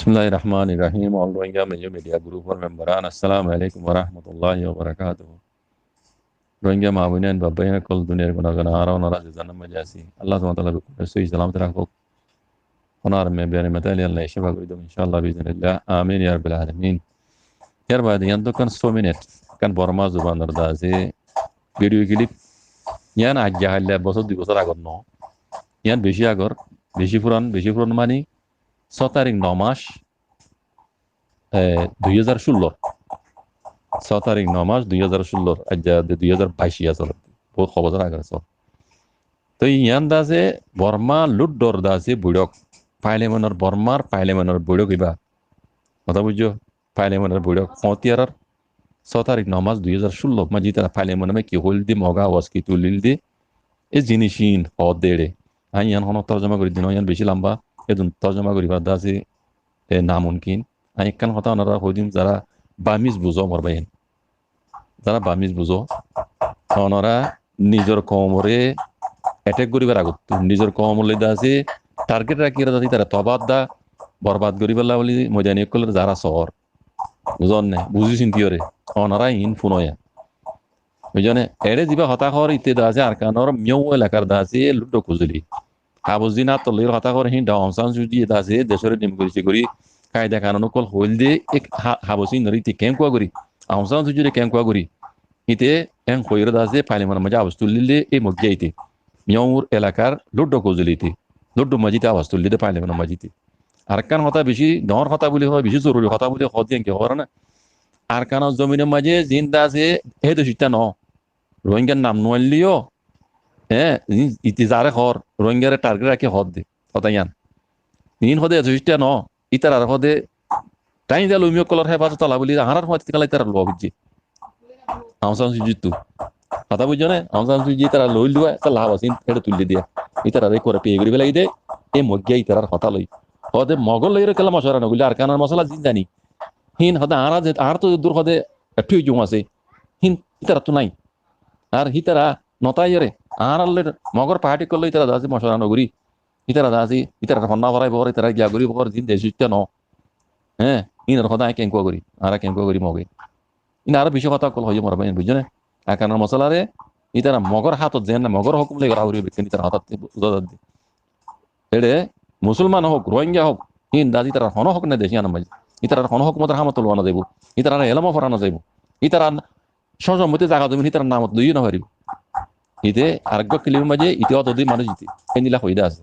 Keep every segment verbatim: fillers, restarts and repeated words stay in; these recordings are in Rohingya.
Bismillahir Rahmanir Rahim. All Rohingya Media, Media Group or member an, Assalamu alaikum wa rahmatullahi wa barakatuhu. Rohingya ma boinain, bab baiyain ókkol, duniyar kune kune añára onora ze zánor maze así, Allah subhanahu wa taala bekkúnore sóhi salamat rakók. Onar me biyari matali Allah cefa gori dók, inshallah, biiznillah. Amin ya rabbil alamin. Yar baade yián to ekkán só minit, ekkán Borma zubanor de asé video clip. Yián aijja hailla ek bosór dui bosór agor no. Yián beci agor, beci furan, beci furan mani só tarik no mac, e, dui házar cúllor. Só tarik no mac dui házar cúllor, aijja de dui házar baic asé, bout bosór agor só. Toi yián de asé Borma luddor de asé boiçók, Parliament or, Bormar Parliament or boiçók iba. Hotá buijjó? Parliament or boiçók hoóñti arar só tarik no mac dui házar cúllo maze ítara Parliament or maze ki hoil de, Mog awas ki tulil de, e zinis ín hoó de ere. Añí yián hono torjoma gori di no, yián beci lamba, edun torjoma gori far de asé, e, namumkin. Añí ekkán hotá onora hoi dim, zara Bamis buzó, mor baiyain, zara Bamis buzó, onora nizor koumore attack goribar agottú, nizor koumor loi de asé target rakiyóre de asé, ítara tobah da borbad goribolla buli moidani ókkolore zara sór, buzón né, buzi sinti yóre, onora iín funoya. Buijjó né? Ere ziba hotá hoór, íte de asé Arkanor Miyó elakar de asé luddo kuzuli. Habos din áttu loiyóre hotá hoór, hín de Aung San Suu Kyi de asé decóre democracy gori, kaida kanun ókkol hoil de, ek ha-, habos ín ore íte kenkua gori, Aung San Suu Kyi re kenkua gori. Íte en hoiyóre de asé Parliament or maze awas tulil de, e moggiya íte. Miyó elakar luddo kuzuli íte. Luddo maze íte awas tulil de Parliament or maze íte. Arekkán hotá, beci doñr hotá buli hoó, beci zoruri hotá buli hoó de, enke hoór na. Arkanor zominor maze zin de asé, hé de sitta no. Rohingyar nam no ainleyó, e, íte zare hoór, Rohingyare target rakí hoór de, hotá yián. Iín hoó de eto sitta no, ítarar hoó de, tañí de lumi ókkolor hefazot ala buli, añárar fuañti kala ítara luwa buijjé. Aung San Suu Kyi ttu. Hotá buijjó né? Aung San Suu Kyi ítara loil duwa, ítara habos ín ere tulli diya. Ítarare kore peye gori felai de, e moggiya ítarar hotá loi. Hoó de Mogor loi ere kela mocuwara no goille, Arkanor mosola zin zani. Hín hoó de añára ze, añára to dur hoó de, ettú jum asé. Hín ítara ttu nai. Ar hítara no táiyore, añárar loi Mogor party ókkol loi ítara de asé mocuwara no gori. Ítara de asé, ítarar fonna forai bor, ítara giya gori bor, zin de sitta no. Hé, ínor hotá añí kenkua gori, añára kenkua gori Moge. Ín aró beci hotá ókkol hoiyé mor baiyain, buijjó né? Arkanor mosolare, ítara Mogor hátot zen na, Mogor hókum loi gora gori bekkún ítara hotá buzá zar de. Ere, Musolman hók, Rohingya hók, hín de asé ítarar hono hók nai de yián maze. Ítarar hono hókumotor hámot luwa no zaibo. Ítarar elom fora no zaibo. Ítarar só sompotti zaga zomin ítarar namot loiyo no faribo. Íte areggwá clip or maze íte hoó de manúic íte endilla hoi de asé.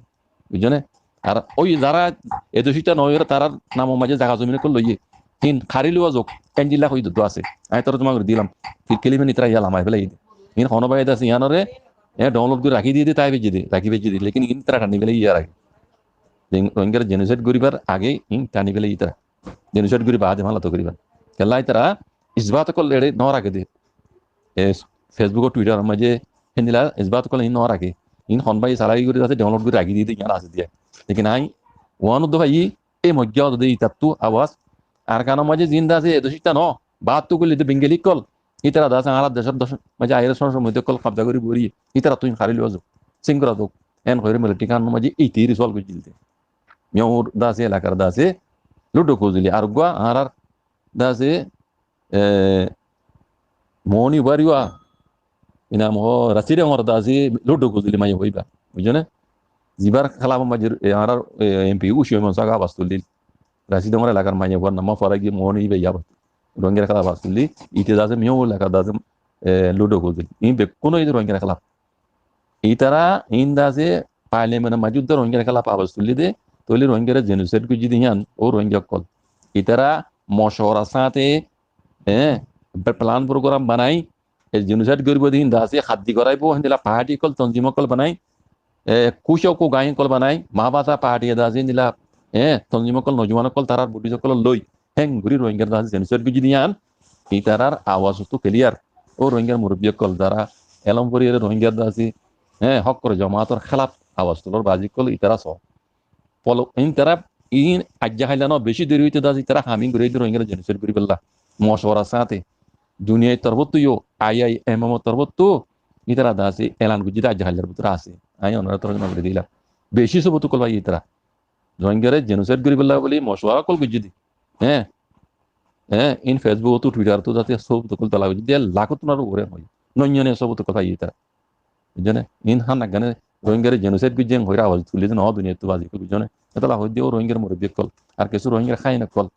Buijjó né? Ar ói zara eto sitta no óiyore tarar namor maze zaga zomin ókkol loiye, hín hári luwa zouk, endilla hoi de asé. Añí torjoma gori dilam. Fir clip ín ítara yián lamai felai de. Hín hono bái de asé yiánore, e, download gori rakí diye de, táipe jede, rakí diye de. Lekin ín ítara tani felai yar age. Rohingyare genocide goribar age ín tani felai ítara. Genocide gori baade mala to goriba. Kella ítara isbat ókkol ere no rake de. E, Facebook or Twitter or maze héndilla isbat ókkol ín no rake. Ín hon bái salai gori asé, download gori raki diye de, yián asé diya. Lekin añí uán uddo fai, e moggiya hoó de ítattú awas. Arkanor maze zin de asé, eto sitta no. Baáttu goille de Bengali ókkol. Ítara de asé añárar decor, decor maze aiyóre só sompotti ókkol kabza gori bori. Ítarattu ín hári luwa zouk. Sin gora zouk. En hoiyóre military kanun or maze íte resolve gori dil de. Miyó de asé elakar de asé luddo kuzuli. Areggwá añárar de asé, e, Moni Bariwa, inam hoó Rasi Dengor de asé luddo kuzuli maiya hoiba. Buijjó né? Zibar khelaf or maze, e, añárar, e, M P Ushi Moin Saga awas tullil. Rasi Dengor elakar maiya fuar nam forai giye Moni iba awas. Rohingyar khelaf awas tulli. Íte de asé Miyó elakar de asé, e, luddo kuzuli. Ín bekkún ói de Rohingyar khelaf. Ítara ín de asé Parliament or maze uddo Rohingyar khelaf awas tulli de, tóile Rohingyare genocide goijjé de yián, ó Rohingya ókkol. Ítara mocuwarar sáñte, e, plan program banai, e, genocide goribo de hín de asé, haddi goraibo, héndilla party ókkol, tonzim ókkol banai, e, kucó kugai ókkol banai, ma bata party de asé, héndilla, e, tonzim ókkol, nojuwan ókkol, tarar Buddhist ókkol loi, héng gori Rohingyar de asé genocide goijjé de yián, ítarar awas ottu clear. Ó Rohingyar murubbi ókkol, zara elom foriyore Rohingyar de asé, e, hókkor jomaator khelaf awas tulor bazi ókkol ítara só. Folo, ítara ín aijja hailla no, beci deri óite de asé, ítara ham ín gori de Rohingyar genocide goribolla. Mocuwarar sáñte duniyar torfottu yo, I I M or torfottu ítara de asé elan goijjé de aijja haillar bútore asé. Añí onora torjoma gori dilam. Beci sobut ókkol fai ítara. Rohingyare genocide goríbolla buli mocuwara ókkol goijjé de. Hé, hé, in Facebook ottú, Twitter ottú zate sobut ókkol tola goijjé de, lakót tunár uore hoi. Noinno noinno sobut ókkol faiyé tará. Buijjó né? In hán ekkán Rohingyare genocide goijjé hoiyóre abas tulí de no, duniyaittú bazi ókkol, buijjó né? Etolla hoidde ó Rohingyar murobbi ókkol, ar kessú Rohingyar háin ókkol.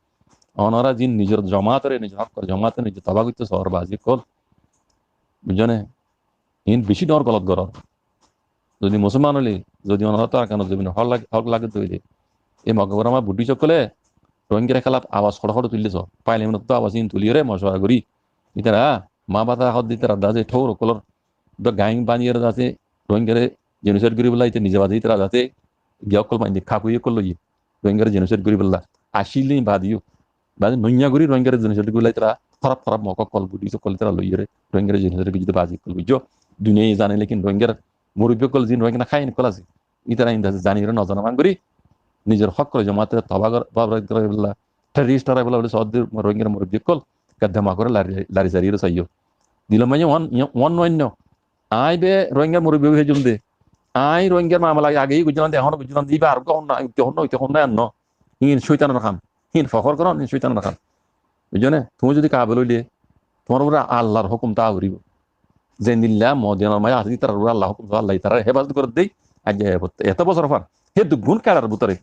Onora zin nizor jomaatore, nizor hókkor jomaatore nizor toba goittó soór bazi ókkol. Buijjó né? In beci dóñr golot gorór. Zodi musolman óile, zodi onora Arakanor zobinor hók lag-, hók lage de óile, ei Mogorama Buddhist ókkole Rohingyar hélaf abas hóre hóre tuille soó. Parliament ot abas in tuliyóre mocuwara gorí. Ítara ma bata hoó de ítara dase thóur ókkolor dó gang baniyóre zate Rohingyare genocide goríbolla ítara nize bazi ítara zate giya ókkol maincé kakuwa ókkol loiyé Rohingyare genocide goríbolla. Accíl de in baade yó. Baade noinno gorí Rohingyare genocide goríbolla ítara hóraf hóraf Mog ókkol, Buddhist ókkol ítara loiyóre Rohingyare genocide goijjé de bazi ókkol, buijjó. Duniyai zane, lekin Rohingyar murobbi ókkol zin Rohingyar háin ókkol asé, ítara in dase zaniyóre no zana man gorí nizor hókkor jomaatore toba gor-, toba goríbolla, terrorist óraibólla buli soór de Rohingyar murobbi ókkol, gaddama goré lari, lari sariyóre saiyó. Dilor maze uán, uán noinno. Añí be Rohingyar murobbi ói faijjum de. Añí Rohingyar mamela age goijjílam de, ehón goijjílam de, íba ar uggwá hon na, ite hon na, ite hon na, ar no. Hín cóitanor ham. Hín fokor gorón, hín cóitanor ham. Buijjó né? Tuñí zodi kabel óile, tuáñr uore Allar hókum táa foribó. Zendilla Mog diyanor maze asé, ítarar uore Allar hókum, Allaye ítarare hefazot gorér de, aijja e-, eto bosór fán. Hé duggún keçar bútore.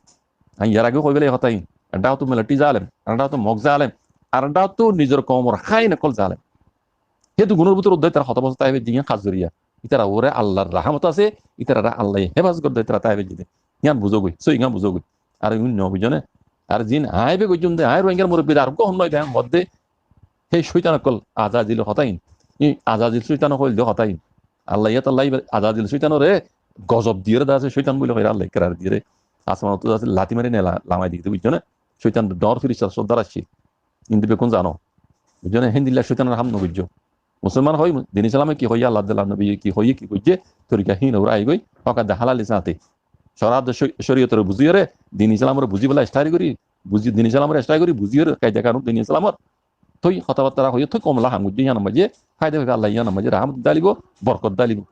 Añí yar age hoi félaiyi hotá hín. Ekdá óttu militari zalem, ar ekdá óttu Mog zalem, ar ekdá óttu nizor koumor háin ókkol zalem. Hé dugunor bútore uddá ítara hotá bosór táibe de, yián hás zoriya. Ítarar uore Allar rahámot asé, ítarare Allaye hefazot gorér de ítara táibe de. Yián buzó goi, sóiyi yián buzó goi. Ar uin no buijjó né? Ar zin añí be goijjum de, añí Rohingyar murobbi de, ar uggwá hon no, íba hoó de, hé cóitan ókkol, Azazilor hotá hín. Í Azazil cóitan ókkol de hotá hín. Allaye etolla íba Azazil cóitanore gozob diyóre dase cóitan buli hoiyóre Allaye kerar diyóre. Asman ottú dase lati mari nela-, lamai diyé de, buijjó né? Cóitan dóñr firista sóddar accíl. Íntu bekkún zano. Buijjó né? Héndilla cóitanor ham no goijjó. Musolman hoi, din Islame ki hoiyé, Allar de Allar nobiye ki hoiyé, ki goijjé, torika hín uore aigoi, hók adde hálali sañte. Córa adde có-, córiyotor buziyóre, din Islamor buzibólla stari gorí, buzi-, din Islamor stari gorí, buziyóre, kaida kanun din Islamor. Toi hotábatta hoiyó, toi koumor ham goijjó, yiánor maze, faida faibo, Allaye yiánor maze rahámot dalibo, borkot dalibo.